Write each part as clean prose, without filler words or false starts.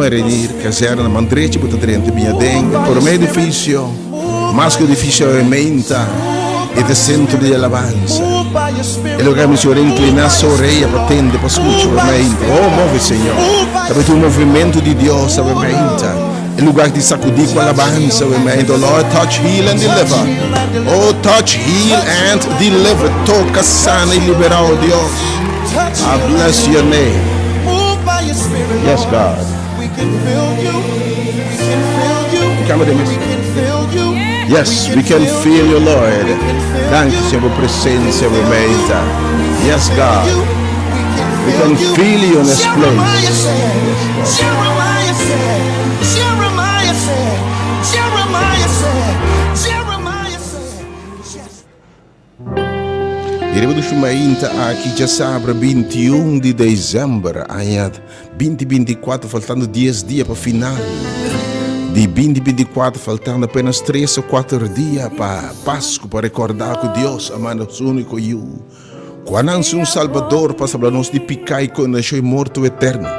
Marinier Kazerne na man drechi bo ta drenta bin aden. E prome edifisio, mas ku edifisio awe-meinta, e ta e sentro di alabansa. E lugar mi Señor inclina su orea pa tende, pa scucha awe-meinta. Oh, move Señor. Tabatin un movimento di Dios awe-meinta. E lugar di sacudi cu alabansa awe-meinta. Oh Lord, touch, heal and deliver. Oh, touch, heal and deliver. Toca, sana y libera, oh Dios. I bless your name. Yes, God. Cambia de music. Yes, we can feel you, Lord. Dank je, Señor, presencia, we meita. Yes, God. We can feel you in this place. Yes, God. E riba di shumainta aki djasabra 21 di december aña 2024 faltando 10 dia pa final di 2024 faltando apenas 3 o 4 dia pa Pascu pa recorda cu Dios a manda su unico Yu cu a nanci un Salvador pa salba nos di pica y condenacion y morto eterno.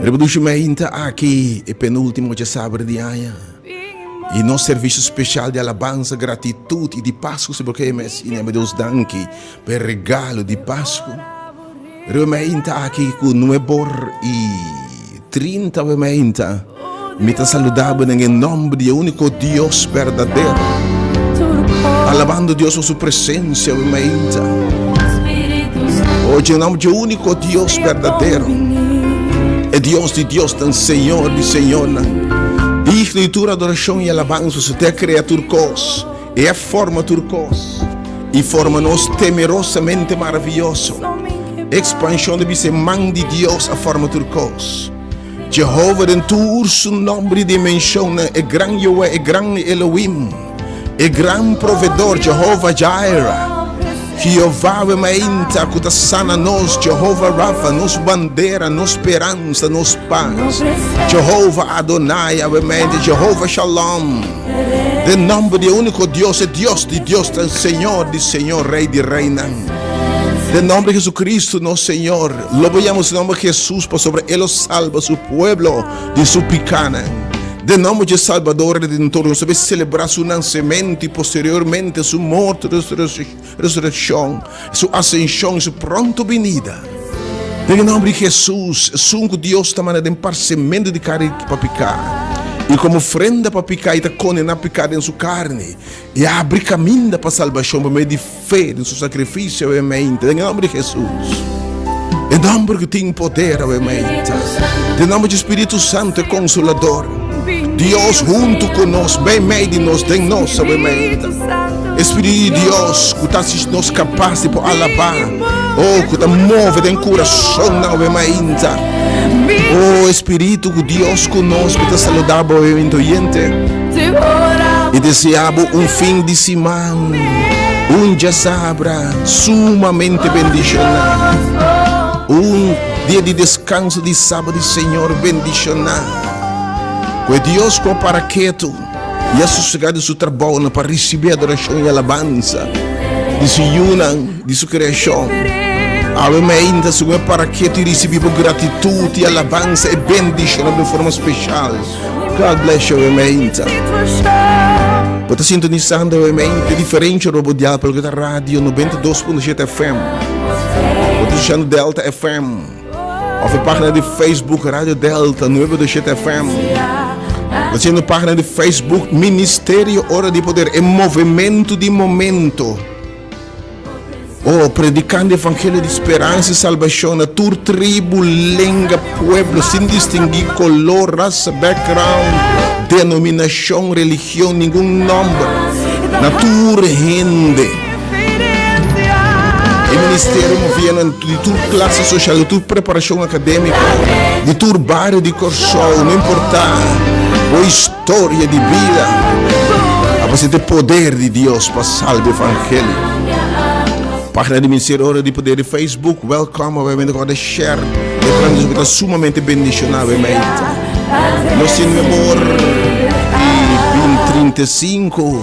Riba di shumainta aki e penultimo djasabra di aña. I nos servisio spesial di alabansa, gratitut i di Pasku si bo ke mes i nebe Dios danki pa e regalo di Pasku. Riba meinta aki ku nuebor i 30 awe meinta mi ta saluda bo den e nomber di e uniko Dios berdadero. Alabando Dios pa su presensia awe meinta. Oye, nomber di e uniko Dios berdadero. E Dios di diosnan, Señor di señornan, digno di tur adoracion i alabansa, su te a crea tur cos, e a forma tur cos, i forma nos temerosamente maravilloso. Expansion di bisa e man di Dios a forma tur cos. Jehova den tur su nomber i dimensionnan, e gran Yahweh, e gran Elohim, E gran provedor, Jehovah Jireh, Jehová we mainta ku ta sana nos, Jehovah Rapha, nos bandera, nos speransa, nos pas, Jehovah Adonai, awe mainta, Jehovah Shalom. Den nomber di e úniko Dios, e Dios di Dios, el Señor di Señor, Rey di Reynan. Den nomber di Jesucristo, nos Señor, lo bo yama su nomber Jesús, pasobra E lo salba su pueblo di su pikánan. Den nomber dje Salbador Redentor nos ta bay celebra su nancemento y posteriormente su morto, resurreccion, su ascension y su pronto binida. Den e nomber di Jesus, esun cu Dios ta manda den parcemento di carni pa pica, y como ofrenda pa pica y ta condena pica den su carni, y a habri caminda pa salbacion pa medio di fe den su sacrificio awe mainta. Den e nomber di Jesus, e nomber cu tin poder awe mainta. Den nomber di Spiritu Santo, e Consolador. Dios hunto cu nos, meimei di nos, den nos awe mainta. E Spiritu di Dios cu ta haci nos capaz di por alaba. Oh, cu ta move den curason awe mainta. Oh, Spiritu cu Dios cu nos, cu ta saluda bo awe mainta oyente. Y desea bo un fin di siman, un djasabra sumamente bendiciona. Un dia di descanso di Saba di Señor bendiciona. Cu e Dios cu a para ketu y a sosega di su trabounan pa ricibi adoracion y alabansa di su yunan, di su creacion. Awe mainta segun e para ketu y ricibi bo gratitud y alabansa e bendiciona den forma special. God bless you mainta. Bo ta sintonisando mainta diferente robo dial pa loke ta radio 92.7 FM. Bo ta escuchando Delta FM. Of e pagina di Facebook Radio Delta 927 FM. Bo ta pagina di Facebook Ministerio Ora di Poder. E movimento di momento. Oh, predicando evangelio di speransa y salvacion na tur tribu, lenga, pueblo, sin distingui color, raza, background, denominacion, religion, ningun nomber. Na tur hende. E ministerio moviendo di tur clase social, di tur preparacion academico, di tur bario di Corsou, no importa bo historia di bida. A e poder di Dios pa salba evangelio. Pagina di Ministerio Ora di Poder di Facebook. Welcome, obviamente, cu share. E transmisión cu ta sumamente bendiciona, obviamente. Nos tin mejor y 35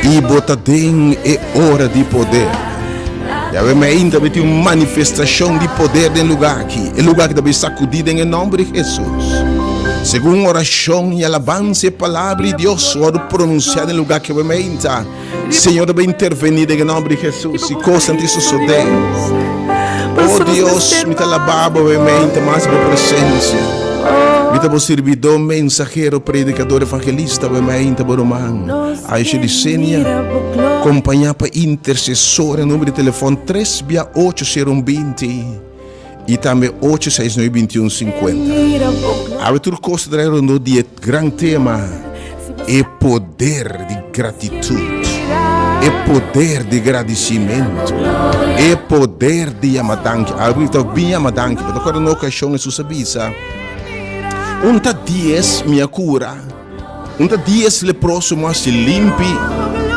y bo ta den e ora di poder. Awe mainta bai tin un manifestashon di poder den lugá aki. E lugá aki ta bai sakudí den e nòmber di Hesus. Segun orashon i alabansa e Palabra di Dios wòrdu pronunsiá den lugá aki awe mainta, Señor ta bai intervení den e nòmber di Hesus i kosnan tin sosodé. O Dios, mi ta alabá Bo awe mainta mas Bo presensia. Mi ta Bo sirbidó, mensahero, predikador, evangelista awe mainta, Bo ruman. Aisha Licenia, kompañá pa intersesor e number di telefòn tres bia ocho sero un binti i tambe ocho seis nuebe binti un sinkuenta. Awe tur kos ta trae rondó di e gran tema E poder di gratitut, e poder di gradisimentu, e poder di yama danki. Awe mi ta bin yama danki, bo ta kòrda un okashon Hesus a bisa, Un ta dies mi a kura. Un ta dies leproso mo hasi limpi,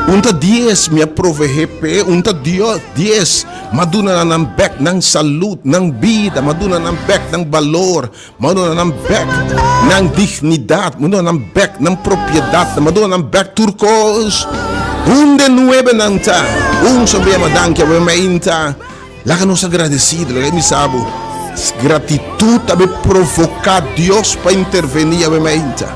un ta dies mi a provehe p'e, un ta dies m'a duna nan nan bek nan salud, nan bida, m'a duna nan bek nan balor, m'a duna nan bek nan dignidad, m'a duna nan bek nan propiedad, m'a duna nan bek tur kos. Hunde nuebe nan ta? Un so bia m'a danki awe mainta. Laga nos agradecido, laga mi sa bo gratitud ta be provoca Dios pa interveni awe mainta.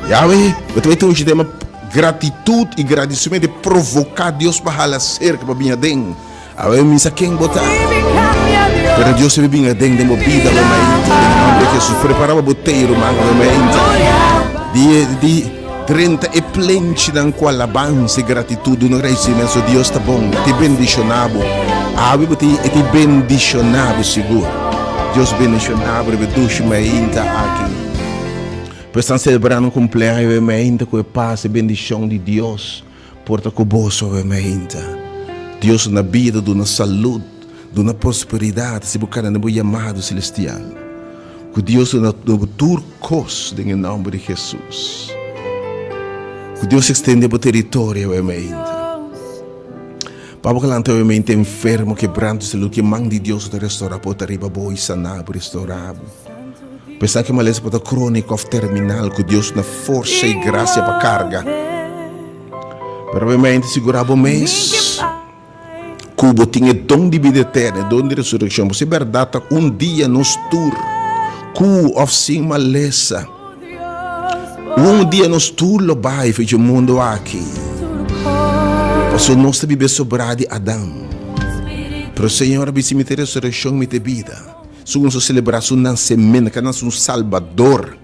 Yahweh, bo ta bay un tema gratitud y gradicimento provoca Dios pa hala cerca, pa bin aden. Awe mi sa ken bo ta. Pero Dios ta be bin aden den bo bida awe mainta. Den nombre de Jesus, prepara bo tey ruman awe mainta. Di, di. Drenta e plenchinan ku alabansa i gratitut duna agradesimentu. Dios ta bon, e ta bendishoná bo. Awe bo tin, e ta bendishoná bo sigur. Dios bendishoná bo riba e dushi mainta aki. Pues esnan selebrando un kumpleaño awe mainta ku e pas e bendishon di Dios por ta ku boso awe mainta. Dios duna bida, duna salud, duna prosperidat, si bo kana den bo yamado selestial. Ku Dios duna bo tur kos den e nòmber di Hesus. Ku Dios ekstende bo teritorio awe mainta. Pa bo kalanta awe mainta enfermo, kebranto salud, ku e man di Dios ta restorá bo, ta riba bo i saná bo, restorá bo. Pensá ku e malesa por ta króniko òf terminal, ku Dios duna forsa i grasia pa karga. Pero awe mainta sigurá bo mes. Ku bo tin e don di bida eterno, e don di resurekshon. Pasobra e bèrdat ta un dia nos tur, ku òf sin malesa, un dia nos tur lo bai for dje mundu aki. Pasobra nos ta biba e sobrá di Adam. Pero Señor a bisa, Mi ta e resurekshon, mi ta e bida. Segun nos ta selebrá su nasementu, ku a nase un Salbador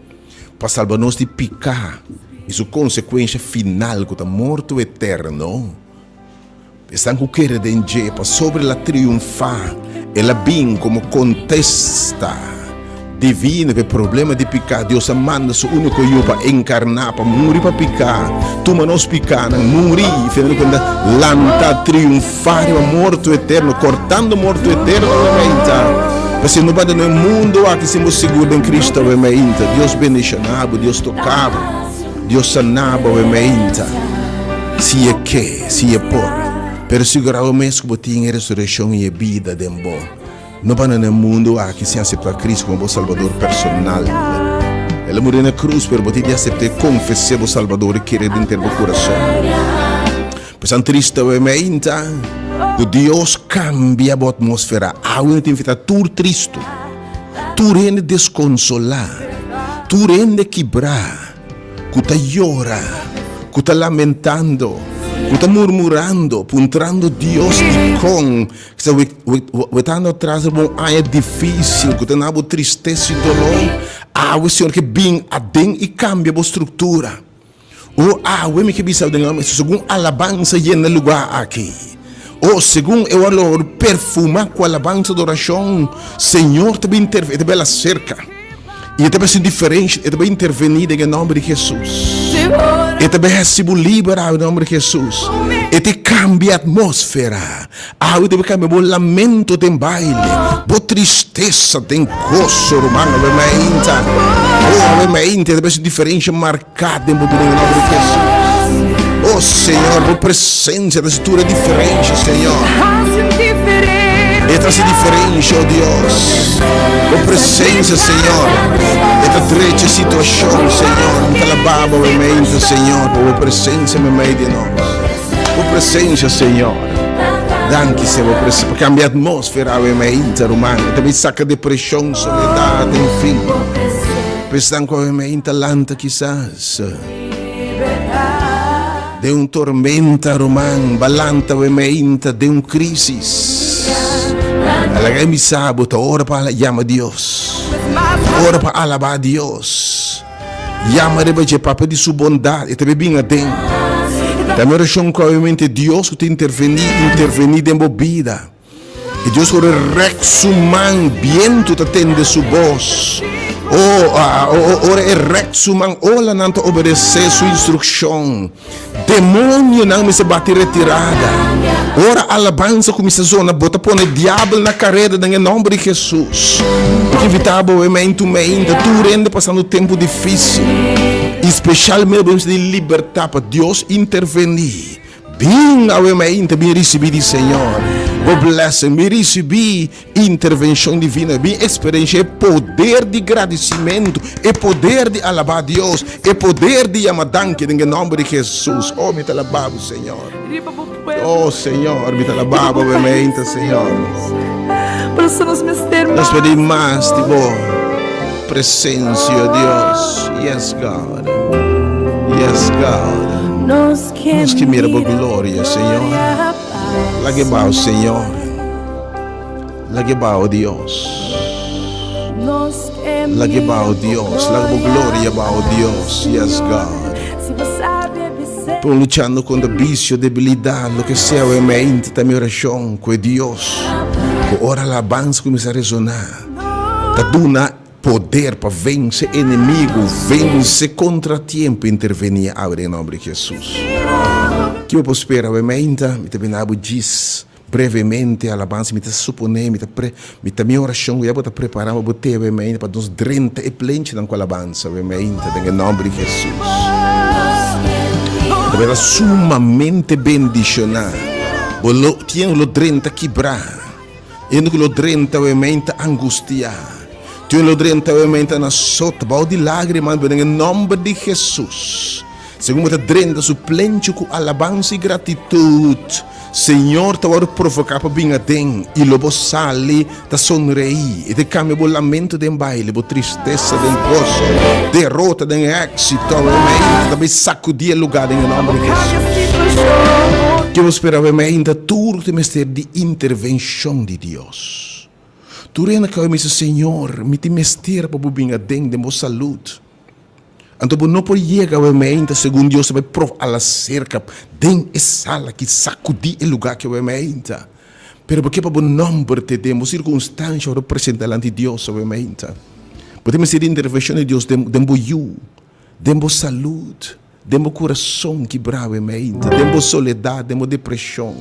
pa salba nos di piká i su konsekuensha final ku ta morto eterno. Esnan ku kere den dje pasobra el a triunfá, el a bin komo kontesta divino pa e problema di piká. Dios a manda su úniko Yu pa enkarná, pa muri pa piká, tuma nos pikánan, muri i final di kuenta lanta, triunfá riba morto eterno, kortando morto eterno awe mainta. P'esei no banda na e mundu aki sin bo sigur den Kristu awe mainta. Dios bendishoná bo, Dios toká bo. Dios sana bo awe meinta, si e ke, si e por. Pero sigura bo mes ku bo tin e resurekshon i e bida den bo. No banda na e mundu aki sin aseptá Kristu komo bo Salbador personal. El a muri na krus, pero bo tin di asept'é, konfes'é bo Salbador i kere den henter bo kurason. Pasan triste awe meinta ku Dios kambia bo atmósfera. Awe no tin fita tur tristu. Tur hende deskonsolá, tur hende kibrá, ku ta yora, ku ta lamentando, ku ta murmurando, puntrando Dios dikon, ku ta wetando atras riba un aña difísil, ku ta na bo tristesa i doló, awe Señor ke bin aden i kambia bo struktura. O awe mi ke bisa den alma, segun alabansa yena e lugá aki. O segun e olor perfumá ku alabansa adorashon, Señor ta bin intervení, e ta bin aserka. I e ta bin hasi un diferensha, e ta bin intervení den e nòmber di Hesus. E ta bin hasi bo liber awe den nòmber di Hesus. E ta kambia atmósfera. Awe ta bin kambia bo lamento den baile, bo tristesa den goso, ruman. Awe mainta, o awe mainta e ta bin hasi un diferensha marká. Ka den bo bida den nomber di Jesus. Oh Señor, bo presencia ta haci tur e diferencia, Señor. E ta haci diferencia, oh Dios. Bo presencia, Señor, e ta drecha e situacion, Señor. Mi ta alaba bo mente, Señor, pa bo presencia meimei di nos. Bo presencia, Señor. Danki Señor pa pa cambia atmósfera awe mainta ruman. E ta bin saca depresión, soledad, en fin. Pesnan cu awe mainta lanta kisas den un tormenta ruman, balanta awe mainta den un crisis. Alaga e misa bo ta ora pa yama Dios. Ora pa alaba Dios. Yama riba dje Papa di su bondad, e ta be bin aden. Ta mi orashon ku obviamente Dios ku ta intervení, intervení den bo bida. E Dios ku rek su man, bientu ta tende su bos. Oh, ah, oh, oh, ora e rek su man, olanan ta obedesé su instrukshon. Demonionan mester bati retirada. Ora alabansa kuminsá zona, bo ta pone diabel na kareda den e nòmber di Hesus. Mi ta invitá bo e meintu meinta, tur hende pasando tempu difísil, i speshalmente bo mester di libertá pa Dios intervení. Bin awe meinta, bin risibí di Señor bo blessing, bin risibí Intervenshon divino e bin eksperenshia e poder di gradisimentu, e poder di alabá Dios, e poder di yama danki den e nòmber di Hesus. Oh, mi ta alabá bo, Señor. Oh, Señor, mi ta alabá bo obviamente, Señor. Nos pidi mas di bo presensia, Dios. Yes, God. Yes, God. Nos ke mira bo gloria, Señor. Laga e bao, Señor. Laga e bao, Dios. Laga e bao, Dios. Laga bo gloria bao, Dios. Yes, God. Por luchando contra vicio, debilidad, lo que sea, obviamente, ta mi oración cu e Dios. Cu ora alabanza cuminsa resona, ta duna poder pa vence enemigo, vence contratiempo, interveni awe den nomber di Jesus. Kico bo por spera, obviamente, mi ta bina bo djis. Brevemente, alabansa, mi ta suponé, mi ta pre, mi ta mi orashon ku ya bo ta prepará pa bo te awe mainta pa nos drenta e plenchinan ku alabansa awe mainta den e nòmber di Hesus. Ta bira sumamente bendishoná. Bo lo tin lo drenta kibrá, hende ku lo drenta awe mainta angustiá, tin lo drenta awe mainta na sota bou di lágrima, pero den e nòmber di Hesus, segun bo ta drenta su plenchi ku alabansa i gratitut, Señor ta wòrdu provoká pa bin aden, i lo bo sali ta sonreí. E ta kambia bo lamento den baile, bo tristesa den goso, derota den éksito. Awe ta bai sakudí e lugá den e nòmber di Hesus. Ke bo spera awe mainta? Tur ta mester di intervenshon di Dios. Tur hende ku awe mester, Señor, mi tin mester pa bo bin aden den bo salud. Anto bo no por yega awe meinta segun Dios ta bai prof ala serka den e sala ki sakudí e lugá ki awe meinta. Pero bo ke pa bo nòmber te den bo sirkunstansha ora bo presentá lanti Dios awe meinta. Bo ta mester di intervenshon di Dios den den bo yu, den bo salud, den bo kurason kibrá awe meinta, den bo soledat, den bo depreshon.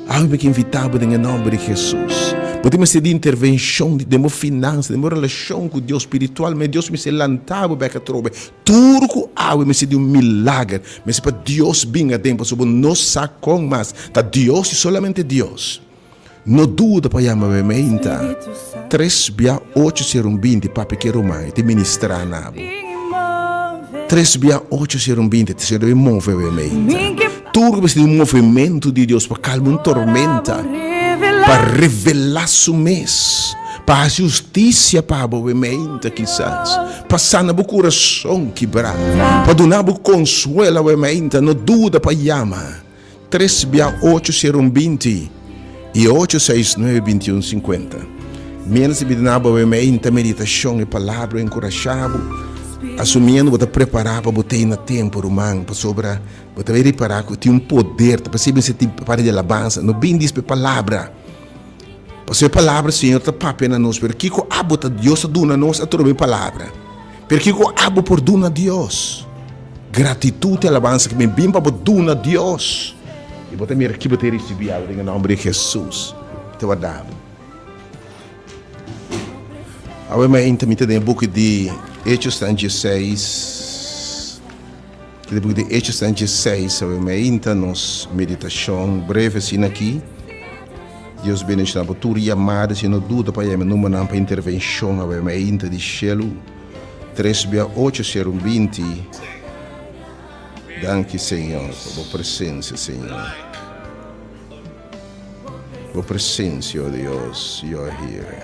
Awe mi ke invitá bo den e nòmber di Hesus. Bo tin mester di intervenshon di den bo finansa, den bo relashon ku Dios spiritualmente. Dios mester lanta bo bèk atrobe. Tur ku awe mester di un milager, mester pa Dios bin aden, pasobra bo no sa kon mas. Ta Dios i solamente Dios. No duda pa yama mi meinta tres bia ocho sero un binti papi ke ruman e ta ministra na bo tres bia ocho sero un binti ta debe move mi meinta tur ku mester di un movementu di Dios pa kalma un tormenta pa revela su mes pa hasi hustisia pa bo mi meinta kisas pa sana bo kurason kibra pa duna bo konsuelo mi meinta no duda pa yama. Tres bia ocho sero un 20 i ocho seis nuebe 21 50. Miéntras mi ta na bo meinta meditashon e palabra enkurashá bo, asumiendo bo ta prepará pa bo tei na tempu, ruman, pasobra bo ta bai ripará ku tin un poder, ta parse mester tin parti di alabansa, no bin dispa e palabra, pasobra e palabra Señor ta papia na nos, pero kiko abo ta Dios ta duna nos atrobe e palabra? Pero kiko abo por duna Dios? Gratitud i alabansa ki mi bin pa bo duna Dios. I bo ta mira ki bo ta risibi awe den e nomber di Jesus. Mi ta warda bo. Awe mainta mi ta den e buki di Hechosnan dieseis. Den e buki di Hechosnan dieseis awe mainta nos meditashon breve asina aki. Dios bendiciona bo tur yamada si no duda pa yama e numbernan pa intervencion awe mainta di shelu tres bia ocho sero un 20 Danki Señor pa bo presencia Señor. Bo presencia, oh Dios, you are here.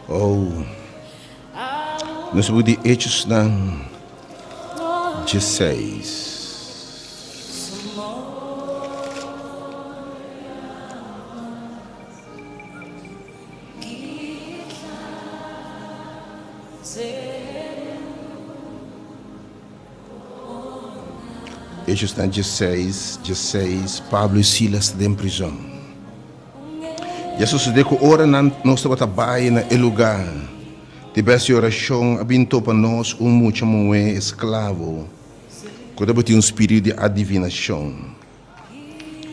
Oh, nos buki di Hechosnan dieseis. Hechosnan dieseis, dieseis, Pablo i Silas ta den prizon. I a sosodé ku ora nan nos tabata bai na e lugá di bes di orashon, a bin topa nos un mucha muhé esklavo ku tabatin un spiritu di adivinashon,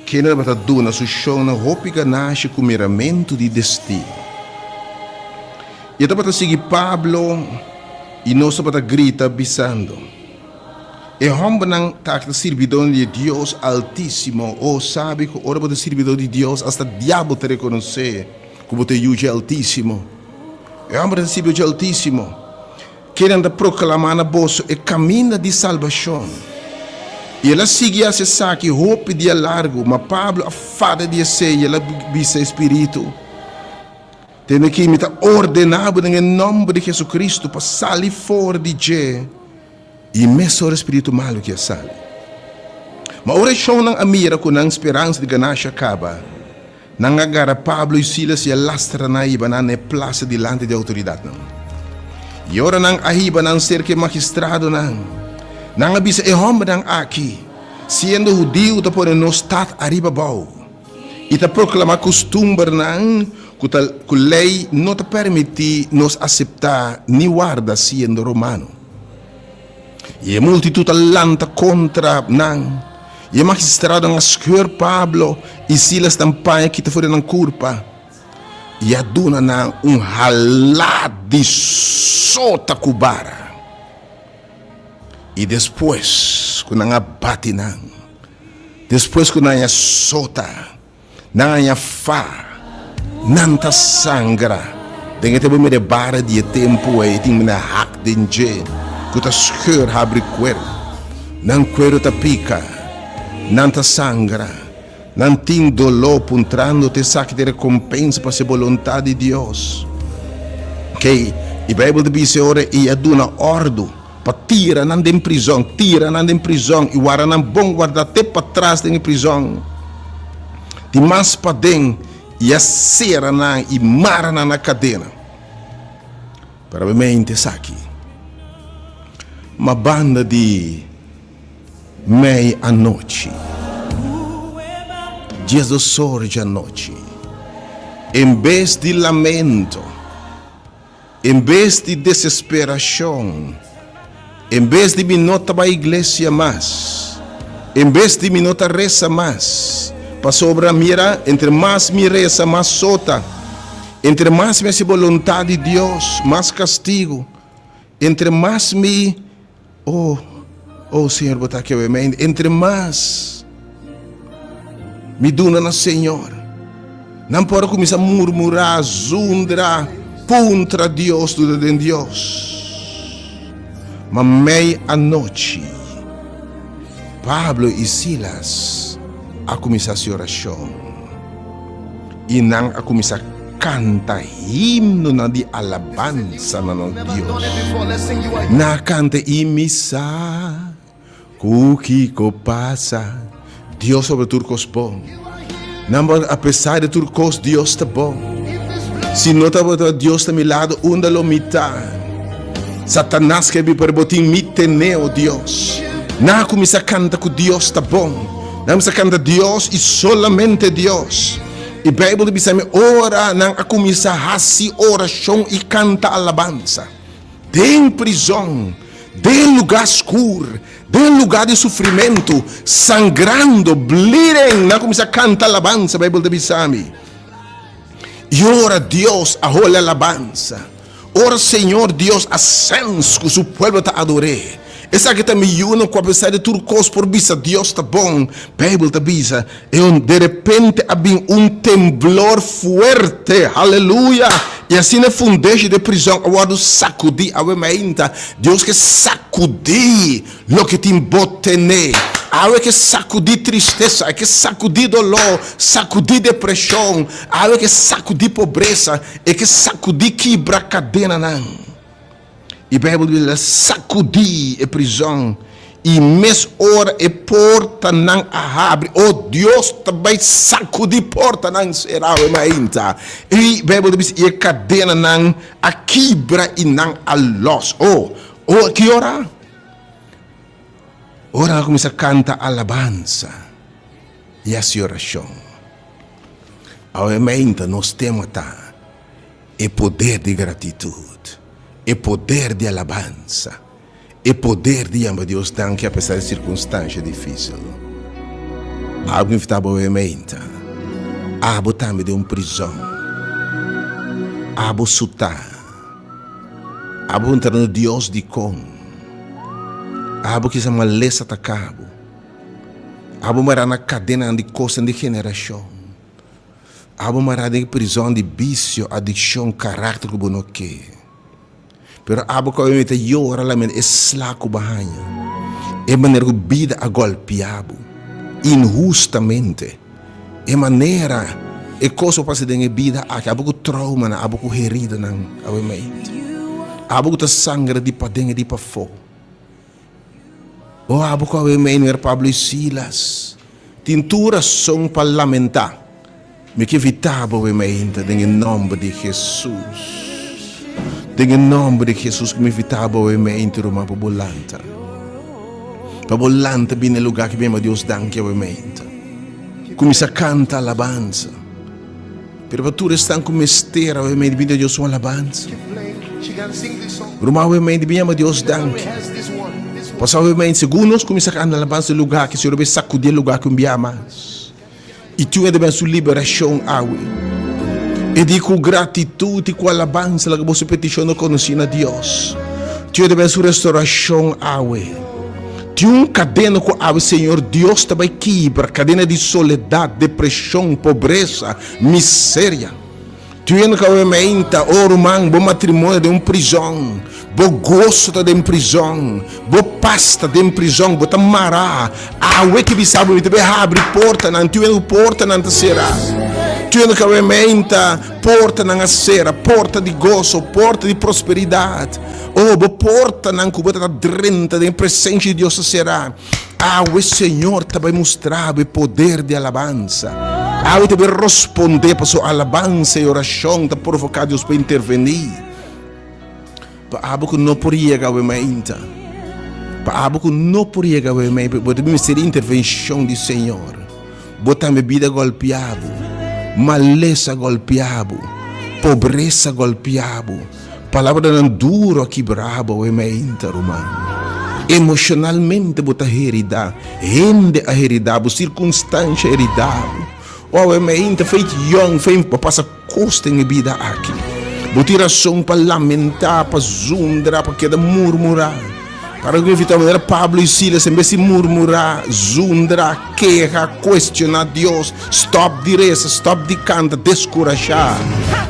kende tabata duna su shonnan hopi ganashi ku miramentu di destino. I e tabata sigui Pablo i nos tabata grita bisando, E hòmbernan ta akta sirbidónan di e Dios Altísimo. O sabi ku ora bo ta sirbidó di Dios, asta diabel ta rekonosé ku bo ta yu dje Altísimo. E hòmbernan ta sirbidó dje Altísimo, kennan ta proklamá na boso e kaminda di salbashon. I el a sigui hasi esaki hopi dia largu, ma Pablo a fada di esei i el a bisa e spiritu, Tende aki mi ta ordená bo den e nòmber di Jesucristo pa sali for di dje. I mesora e spiritu malu ki a sali. Ma ora e shonnan a mira ku nan speransa di ganashi a kaba, nan a gara Pablo i Silas i a lastra nan a hiba nan na e plasa dilanti di e outoridatnan. I ora nan a hiba nan serka e magistradonan, nan a bisa e hòmbernan aki, Siendo hudiu ta pone nos stat ariba abou i ta proklamá kustumbernan ku ta ku lei no ta permití nos aseptá ni warda siendo romano. I e multitut a lanta kontra nan, i e magistradonan a skeur Pablo i Silas nan paña kita for di nan kurpa, i a duna nan un halá di sota ku bara. I despues ku nan a bati nan, despues ku nan a sota, Nan haña fa, nan ta sangra. Den e tempu mira e bara di e tempu ei tin mira hak den dje ku ta scheur habri kueru. Nan kueru ta pika, nan ta sangra, nan tin doló puntrando te esaki ta e rekompensa pa hasi boluntat di Dios. Kei, e Beibel ta bisa e ora ei a duna òrdu pa tira nan den prizòn, tira nan den prizòn i warda nan bon wardá te patras den e prizòn, di mas paden, i a sera nan i mara nan na kadena. Pero obviamente esaki, ma banda di mei anochi, diesdos or djanochi, en bes di lamento, En bes di desesperashon, en bes di mi no ta bai iglesia mas, en bes di mi no ta resa mas, pasobra mira, entre mas mi resa, mas sota, entre mas mi hasi boluntat di Dios, mas kastigu, entre mas mi, oh, oh Señor bo ta aki awe mente, entre mas mi duna na Señor, nan por a kuminsá murmurá, zundra, puntra Dios, duda den Dios. Ma mei anochi, Pablo i Silas a kuminsá hasi orashon. I nan a kuminsá kanta himnonan di alabansa na nos Dios. Nan a kanta i mi sa ku kiko pasa, Dios sobre tur kos bon. Nan por apesar di tur kos, Dios ta bon. Si no tabata Dios na mi lado, unda lo mi ta? Satanas ke bi pero bo tin mi tene, o Dios. Nan a kuminsá kanta ku Dios ta bon. Nan a kanta Dios i solamente Dios. I Beibel ta bisa mi ora nan a kuminsá hasi orashon i kanta alabansa den prizòn, den lugá skur, den lugá di sufrimentu, sangrando, bleeding, nan a kuminsá kanta alabansa, Beibel ta bisa mi. I ora Dios a holi alabansa, ora Señor Dios a sens ku su pueblo ta ador'é. Esaki ta mi yunan ku apesar di tur kos por bisa Dios ta bon. Beibel ta bisa, E un derepente a bin un temblor fuerte. Haleluya! I asina e fundeshi di e prizòn a wòrdu sakudí. Awe mainta, Dios ke sakudí loke tin bo tené. Awe ke sakudí tristesa, e ke sakudí doló, sakudí depreshon, awe ke sakudí pobresa, e ke sakudí kibra kadenanan. I Beibel bisa el a sakudí e prizòn i mes ora e portanan a habri. O Dios ta bai sakudí portanan será awe mainta. I Beibel ta bisa i e kadenanan a kibra i nan a lòs. O, o ki ora? Ora nan a kuminsá kanta alabansa i hasi orashon. Awe mainta nos tema ta. E poder di gratitut, e poder di alabansa, e poder di yama Dios danki apesar di sirkunstansha difísil. Algu invitá bo awe meinta. Abo tambe den un prizòn. Abo sutá. Abo puntra no Dios dikon. Abo kisa malesa ta kabo. Abo mará na kadenanan di kosnan di generashon. Abo mará den e prizòn di bisio, adikshon, karakter ku bo no ke. Pero abo ku awe ta yora lamenta e sla ku bo a haña, e manera ku bida a gòlpia bo inhustamente, e manera e kos ku a pasa den e bida aki, abo ku troumanan, abo ku heridanan awe meit, abo ku ta sangra di paden i di pafó. O abo ku awe mei Pablo i Silas tin tur rason pa lamentá. Mi ke evitá bo awe meinta den e nòmber di Hesus. Den e nòmber di Hesus ku mi evitá bo awe meinta ruman pa bo lanta. Pa bo lanta bini na e lugá ki bini Dios danki awe meinta. Kuminsá kanta alabansa. Pero pa tur esnan ku mester awe mei di bin ta Dios un alabansa. Ruman awe mei di bin yama Dios danki. Pasobra awe mei segun nos kuminsá kanta alabansa e lugá aki Señor a bin sakudí e lugá aki un bia mas. I tin e ta bin su liberashon awe. E di ku gratitut i ku alabansa laga boso petishon no konosí na Dios. Tin e ta bin su restorashon awe. Tin un kadena ku awe Señor Dios ta bai kibra, kadena di soledat, depreshon, pobresa, miseria. Tin hende ku awe meinta, oh ruman, bo matrimonio ta den un prizòn, bo goso ta den prizòn, bo pas ta den prizòn, bo ta mará. Awe ki bisa bo, mi ta bai habri portanan. Tin hende ku portanan ta será. Tin hende ku awe meinta, portanan a sera, porta di goso, porta di prosperidat. Oh, bo portanan ku bo ta drenta den e presensia di Dios ta será. Awe Señor ta bai mustra bo e poder di alabansa. Awe ta bai rospondé pasobra alabansa i orashon ta provoká Dios pa intervení. Pa abo ku no por yega awe mainta, pa abo ku no por yega awe mainta, bo ta mester di intervenshon di Señor. Bo tambe bida golpia bo, malesa golpia bo, pobresa golpia bo, palabranan duro a kibra bo awe mainta, ruman. Emoshonalmente bo ta herida, hende a herida bo, sirkunstansha a herida bo. O awe mainta, feit yòn, feit bo a pasa kos den e bida aki. Bo tin rason pa lamentá, pa zundra, pa keda murmurá. Para ku invitá manera Pablo i Silas en bes di murmurá, zundra, keha, kuestioná Dios, stòp di resa, stòp di kanta, deskurashá.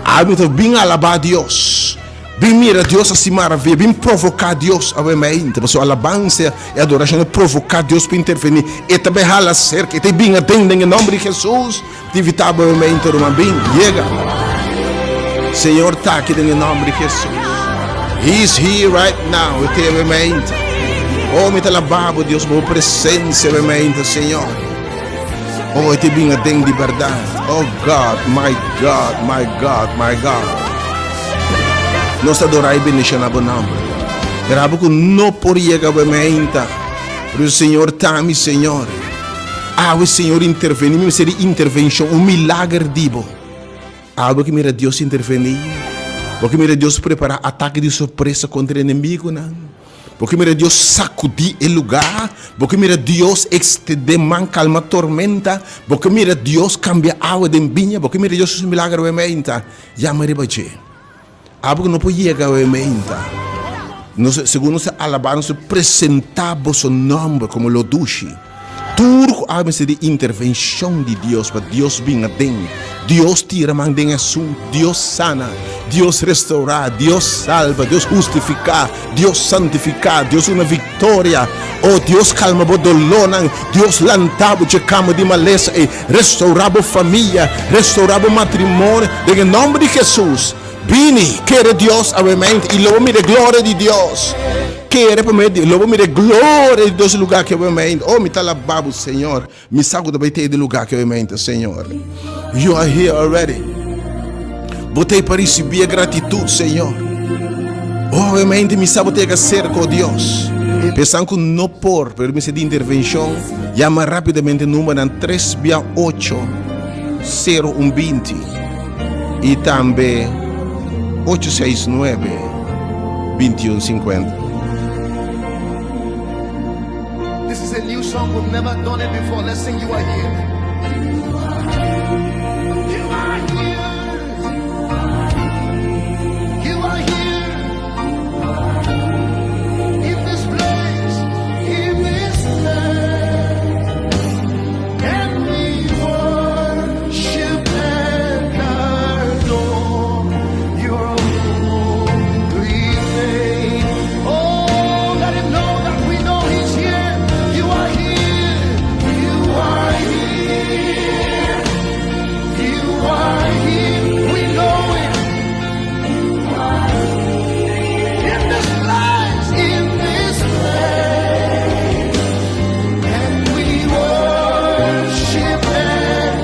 Ami ta bin alabá Dios, bin mira Dios hasi maravia, bin provoká Dios awe mainta, pasobra alabansa i adorashon ta provoká Dios pa intervení. E ta bai hala serka, e ta bin aden den e nòmber di Hesus. Te invitá bo mente ruman bin yega. Señor ta aki den e nomber di Jesus. He is here right now. E te mente. Oh, mi ta alabá bo Dios, bo presencia e mente, Señor. Oh, e te bin aden di berdad. Oh God, my God, my God, my God. Nos ta adorá i bendiciona bo nomber. Pero abo ku no por yega bo mente. Pero Señor ta mi Señor. Awe Señor intervení, mi mester di intervenshon, un milager di bo. Awe bo ke mira Dios intervení, bo ke mira Dios prepará atake di sorpresa kontra e enemigunan, bo ke mira Dios sakudí e lugá, bo ke mira Dios ekstendé man kalma tormenta, bo ke mira Dios kambia awa den biña, bo ke mira Dios hasi un milager awe meinta. Yama riba dje. Abo ku no por yega awe meinta. Nos, segun nos ta alabá, nos ta presentá boso nòmber komo lo dushi. Tur ku a mester di intervenshon di Dios pa Dios bin aden, Dios tira man den e asuntu, Dios sana, Dios restourá, Dios salba, Dios hustifiká, Dios santifiká, Dios duna viktoria. O Dios kalma bo dolónan, Dios lanta bo dje kama di malesa ei, restourá bo famia, restourá bo matrimonio den e nòmber di Hesus. Bini, kere Dios awemente i lo bo mira e gloria di Dios. Kere pa medio di, lo bo mira e gloria di Dios e lugá aki awemente. Oh, mi ta alabá bo, Señor. Mi sa ku ta bai te di lugá aki awemente, Señor. You are here already. Bo ta ei pa risibí e gratitut, Señor. Oh, awemente mi sa bo ta yega serka, oh Dios. Pensan ku no por, pero mester di intervenshon, yama rápidamente numbernan tres bia ocho, sero un binti. I tambe ocho seis nuebe 21 50. This is a new song, we've never done it before. Let's sing You Are Here. You are here. You are here. In this place, in this place. And we worship and adore your holy name. Oh, let him know that we know he's here. You are here. You are here. You are here. We know it. In this place, in this place. And we worship and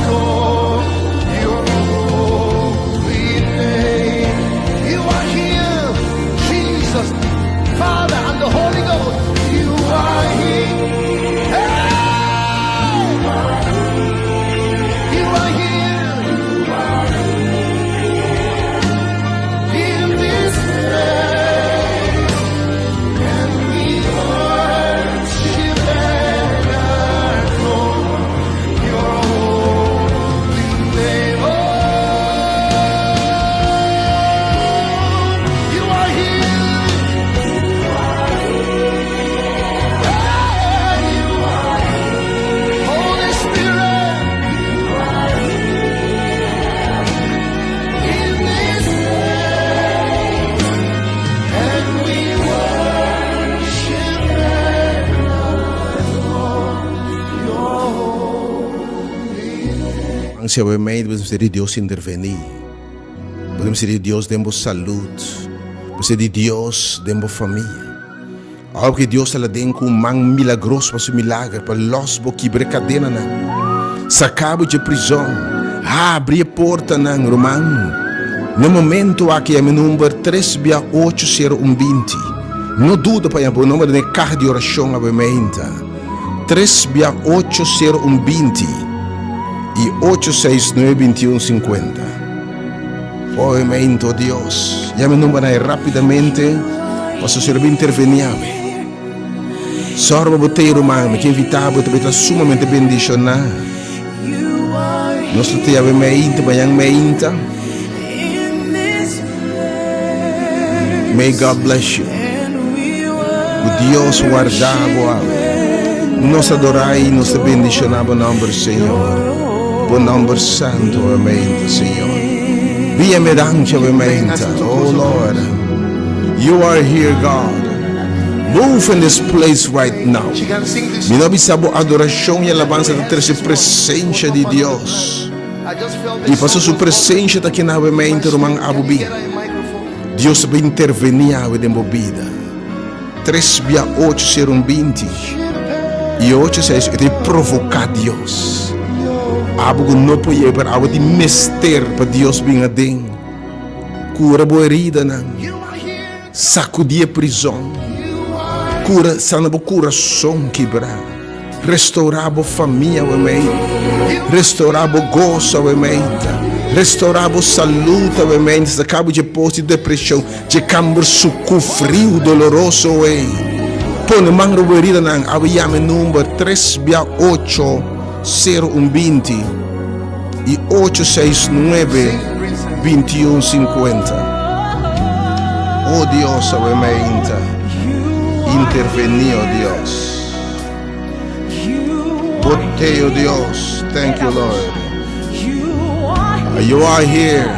adore your holy name. You are here, Jesus, Father, and the Holy Ghost. You are here. Hey! You are here. In this place. And we worship and adore your holy name. Oh, you are here. Hey, you are Holy Spirit. In this place. And we worship and adore your holy name. Si awe mei bo mester di Dios intervení. Bo mester di Dios den bo salud. Bo mester di Dios den bo famia. Awor ku Dios ta la den ku un man milagroso pa su milager, pa lòs bo, kibra e kadenanan, saka bo dje prizòn, habri e portanan, ruman. Na e momento aki yama e number tres bia ocho sero un binti. No duda pa yama bo number den e kaha di orashon awe meinta. Tres bia ocho sero un binti i ocho seis nuebe binti un sinkuenta. Oe meinta, o Dios, yama e numbernan ei rapidamente pasobra si lo bin intervení awe. Sòru pa bo tei ruman, mi ke invitá bo, ta bai ta sumamente bendishoná. Nos ta tei awe meinta, mañan meinta. May God bless you. Ku Dios warda bo awe. Nos adorá i nos ta bendishoná bo nòmber, Señor. Bo nòmber santu awe meinta, Señor. Bia me danki awe meinta. Oh Lord, you are here, God. Move in this place right now. She can sing this Mi no bisa bo adorashon i alabansa ta trese presensia di Dios. I paso su presencia ta aki na awe mente, ruman abo bin. Dios ta bin interveni awe den bo bida. Tres bia ocho ser un 20. I ocho seis e ta provoca Dios. Abo ku no por yega, pero abo tin mester pa Dios bin aden. Cura bo heridanan. Sacudi e prizon. Cura, sana bo curason kibrá. Restaurá bo famia awe meinta. Restaurá bo goso awe meinta. Restaurá bo salud awe meinta. Saká bo dje pos di depreshon, dje kamber suku, friu, doloroso ei. Pone man riba bo heridanan. Awe yama e number tres bia ocho sero un 20 i ocho seis nuebe 21 50. O Dios, awe meinta. Intervení, o Dios. Bo t'ei, o Dios. Thank you, Lord. You are here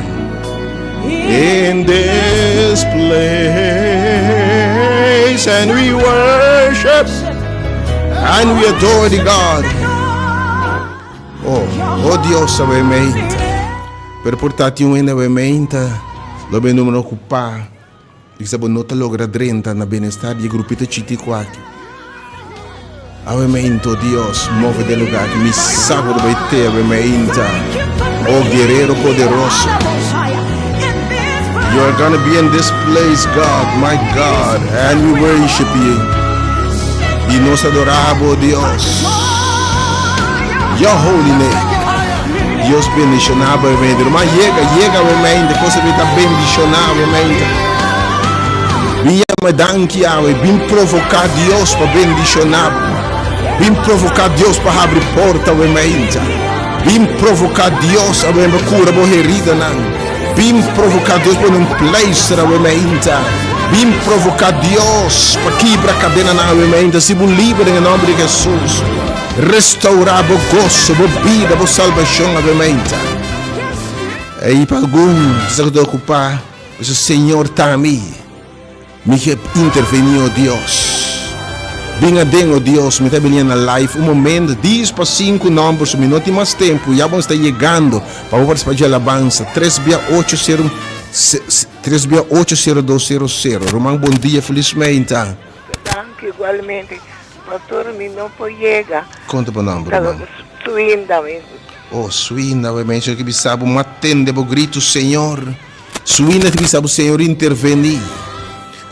in this place, and we worship and we adore the God. Oh, oh Dios, awe meinta. Pero por ta tin un hende awe meinta, lo be numero okupá. I sa bo no ta logra drenta na benestar di e grupito chitiku aki. Awe meinta, oh Dios, move den lugar aki. Mi sa ku bo ta bai te awe meinta, oh Guerero poderoso. You are gonna be in this place, God, my God, and we worship you. I nos adora bo, Dios. Your holy name. Dios bendiciona bo mente. Ruman yega, yega bo mente. Cosa mi ta bendiciona bo mente. Bin yama danki awe. Bin provoca Dios pa bendiciona bo. Bin provoca Dios pa habri porta bo mente. Bin provoca Dios awe pa cura bo heridanan. Bin provoca Dios pa un pleister awe mente. Bin provoca Dios pa kibra cadenanan awe mente. Si bo libre den e nomber di Jesus. Restaurá bo goso, bo bida, bo salbashon awe-meinta. I pa algun ku ta okupá, bisa, Señor ta mi. Mi ke intervení, o Dios. Bin aden, o Dios. Mi ta bini na live un momento, dies pa sinku nòmber, so mi no tin mas tempu. Ya bo sta yegando pa bo partisipá dje alabansa. Tres bia ocho sero, tres bia ocho sero dos sero sero. Ruman, bon dia, felis meinta. Danki igualmente. Pastor mi no por yega. Kon ta bo nomber ruman? Swinda mi. Oh Swinda we menshon ki bisa bo ma tende bo gritu Señor. Swinda ki bisa bo Señor interveni.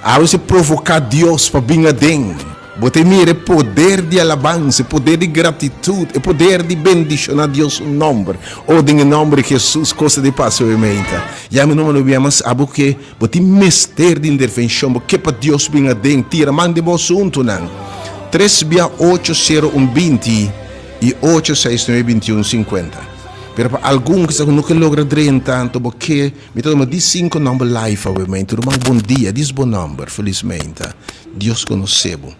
Awe si provoka Dios pa bin aden. Bo ta mira e poder di alabansa, e poder di gratitud, e poder di bendiciona Dios su nomber. Oh den e nomber di Jesus cosa di pasa we meinta. Ya mi nomber no bia mas abo ke. Bo tin mester di intervenshon, bo ke pa Dios bin aden, tira man den bo asuntunan. Tres bia ocho sero un 20 i ocho seis nuebe 21 50. Pero pa algun kisa ku no ke logra drenta, anto bo ke, mi ta tuma di sinku nòmber live awe meinta. Ruman bon dia, dis bo nòmber, felis meinta. Dios konosé bo.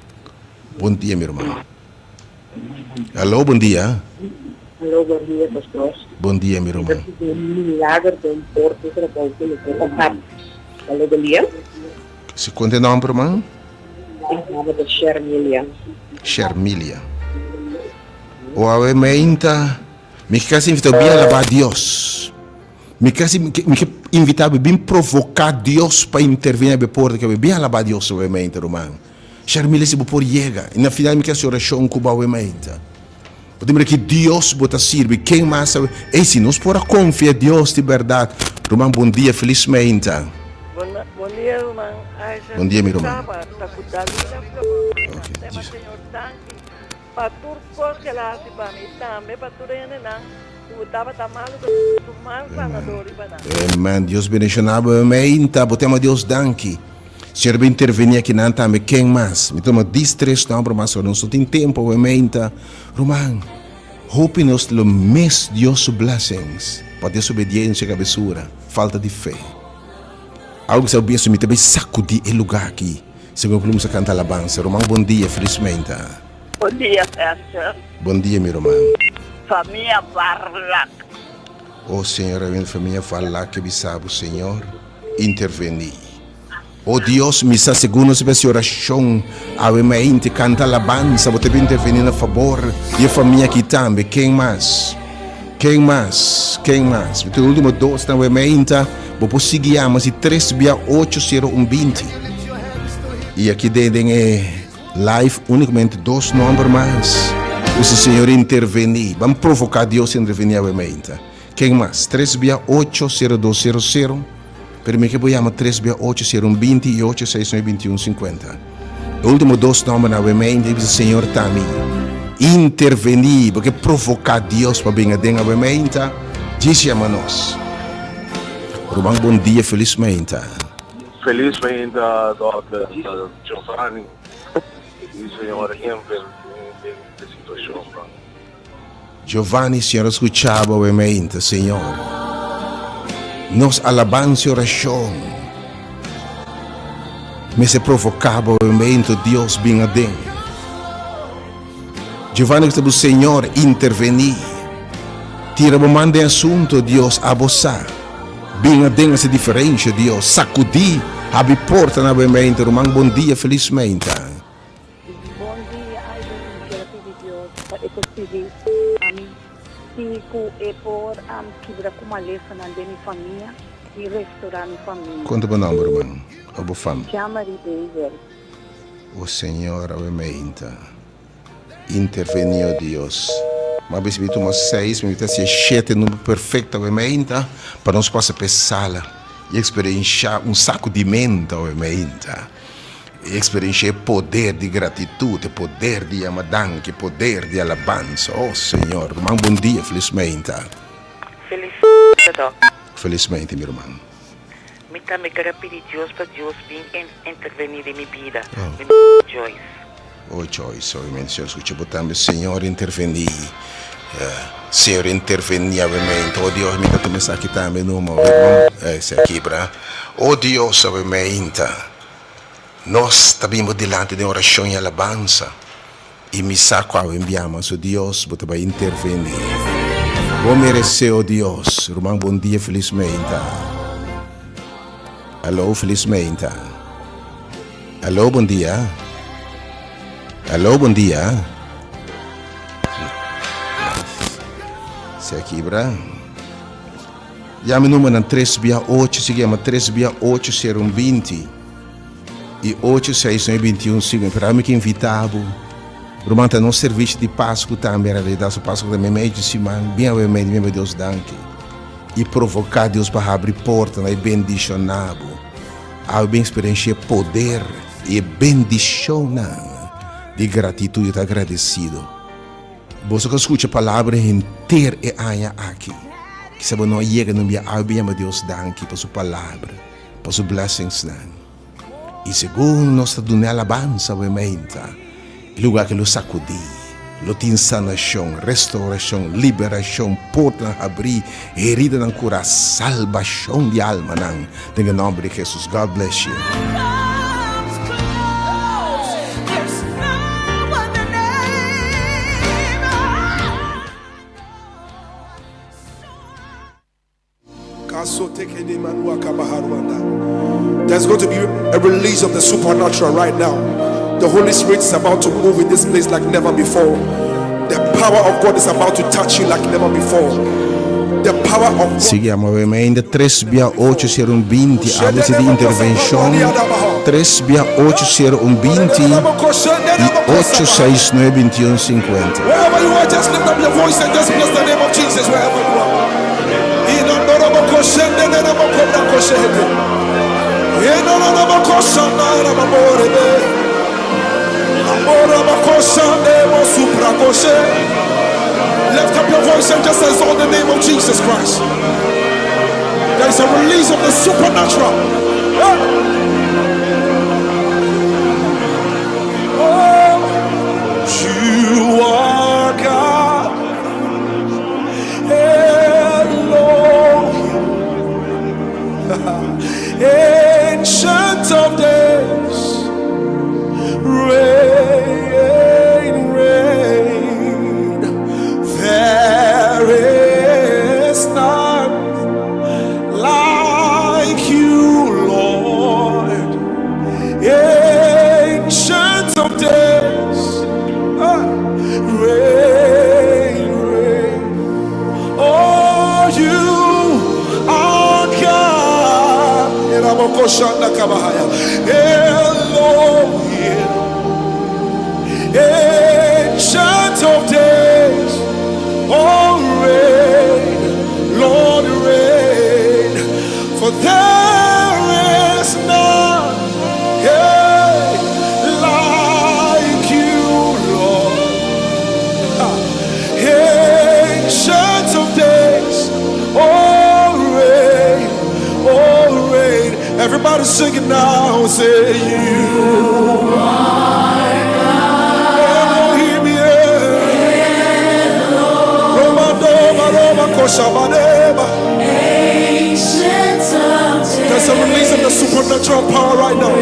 Bon dia mi ruman. Aló, bon dia. Aló, bon dia, pastor. Bon dia, mi ruman. Mi ta pidi un milager den por di trabou ku mi por ta hap. Aló, bon dia. Si konta e nòmber, ruman? E nòmber ta Shermilia. Shermilia. O awe meinta, mi ke kasi invitá bo bin alabá Dios. Mi kasi mi ke invitá bo bin provoká Dios pa intervení na bo porta ke bin alabá Dios awe meinta, ruman. Sharmila si bo por yega. I na final mi ke hasi orashon ku bo awe mainta. Bo ta mira ki Dios bo ta sirbi. Ken mas awe? Ey, si nos por a konfia Dios di bèrdat. Ruman, bon dia, felis mainta. Bon dia ruman Isaac. Bon dia mi ruman. Ta ku Dalila Flor. Tema Señor danki pa tur kos ke el a hasi pa mi tambe pa tur hendenan ku tabata malu ku su man sanador riba nan. Amen. Dios bendiciona bo mainta. Bo tema Dios danki. Señor bo interveni akinan tambe ken mas? Mi tuma dis tres nomber mas ora nos no tin tempo awe meinta. Ruman, hopi nos lo mis Dios su blessings pa desobediencia cabesura, falta di fe. Algo sa bienso mi ta bay sacudi e lugar aki segun cu nos a canta alabansa. Ruman bon dia, feliz meinta. Bon dia Pastor. Bon dia mi ruman. Famia Varlak. Oh Señor, awe famia Varlak ke bisa bo Señor interveni. O Dios, mi sa segun nos besi orashon awe mainti kanta alabansa, bo ta bin interveni na fabor di e famia aki tambe. Ken mas? Ken mas? Ken mas? Mi tin ultimo dos nan awe mainta, bo por sigui yama si tres bia ocho sero un 20. I aki den den e live unikamente dos nomber mas. Bisa Señor interveni. Ban provoka Dios interveni awe mainta. Ken mas? Tres bia ocho sero dos sero sero. Pero mi ke bo yama tres bia ocho sero un 20 i ocho seis nuebe 21 50. E ultimo dos nombernan awe meinta i bisa Señor ta mi. Intervení, bo ke provoká Dios pa bin aden awe meinta, djis yama nos. Ruman bon dia, felis meinta. Felis meinta Dòkter Giovanni i señor Envel den e situashon. Giovanni, Señor a scucha bo awe mainta, Señor. Nos alabansa y oracion. Mester provoká bo momento Dios bin aden. Giovanni ku ta bu Señor intervení. Tira bo man den asunto Dios abo sa. Bin aden hasi diferensha Dios. Sakudí habri porta na bo mente ruman bon dia felis meinta. Bon dia Alvin mi kier a pidi Dios pa e por sigui ami si ku e por kibra ku malesanan den mi famia i restorá mi famia. Konta bo nomber ruman o bo fam. Jean-Marie David. O Señor awe meinta. Interveni o Dios. Ma bisa mi tuma seis, mi ta hacia shete number perfecto awe meinta pa nos pasa p'e sala y experiencia un sacudimento awe meinta. Y experiencia e poder di gratitud, e poder di yama danki, e poder di alabansa. Oh Señor. Ruman bon dia, felis meinta. Felis meinta Doc. Felis meinta mi ruman. Mi tambe ker a pidi Dios pa Dios bin interveni den mi bida. Mi nomber ta Joyce. Oh Joyce, obviamente Señor escucha bo tambe. Señor interveni. Señor interveni obviamente. Oh Dios, mi ta tuma esaki tambe numa. Se a kibra. Oh Dios, obviamente. Nos ta bin bo dilanti den oracion y alabansa. I mi sa ku awe biaha so Dios bo ta bai interveni. Bo merese o Dios. Ruman bon dia felis meinta. Alo felis meinta. Alo bon dia. Alo bon dia. Se a kibra. Yama e numbernan tres bia ocho sigui yama tres bia ocho sero un binti. I ocho seis nuebe binti un sigue pero ami ke invita bo ruman ta nos servicio di pascu tambe en realidad so pascu ta meimei di siman bin awe meimei di Dios danki i provoca Dios pa habri portanan i bendiciona bo awe bin experiencia e poder i e bendicionnan di gratitud i ta agradecido boso ka scucha palabra henter e aña aki kisa bo no a yega no bia awe bin yama Dios danki pa su palabra. Pa su blessingsnan. I segun nos ta duna e alabansa awe meinta, e lugar aki lo sakudí. Lo tin sanashon, restaurashon, liberashon, portanan habrí, heridanan kurá, salbashon di almanan den e nòmber di Hesus. God bless you. There's going to be a release of the supernatural right now. The Holy Spirit is about to move in this place like never before. The power of God is about to touch you like never before. The power of God. Sigui a move me ainda tres bia ocho sero un binti ABC di intervencion tres bia ocho sero un binti y ocho seis nuebe binti un cincuenta. Wherever you are, just lift up your voice and just bless the name of Jesus wherever you are. Lift up your voice and just exalt the name of Jesus Christ. There is a release of the supernatural. Oh, you are God. Elohim. Ancient of days. Reign, reign. There is none like you, Lord. Ancient of days. Ah, reign, reign. Oh, you are God. Elohim. Ancient of days. Oh, reign, Lord, reign. For there is none yeah, like you, Lord. Ancient of days, oh reign, oh reign. Everybody sing it now, say you are Elohim, yeah. Roma, Doma, Roma, Koshabadeba. There's a release of the supernatural power right now.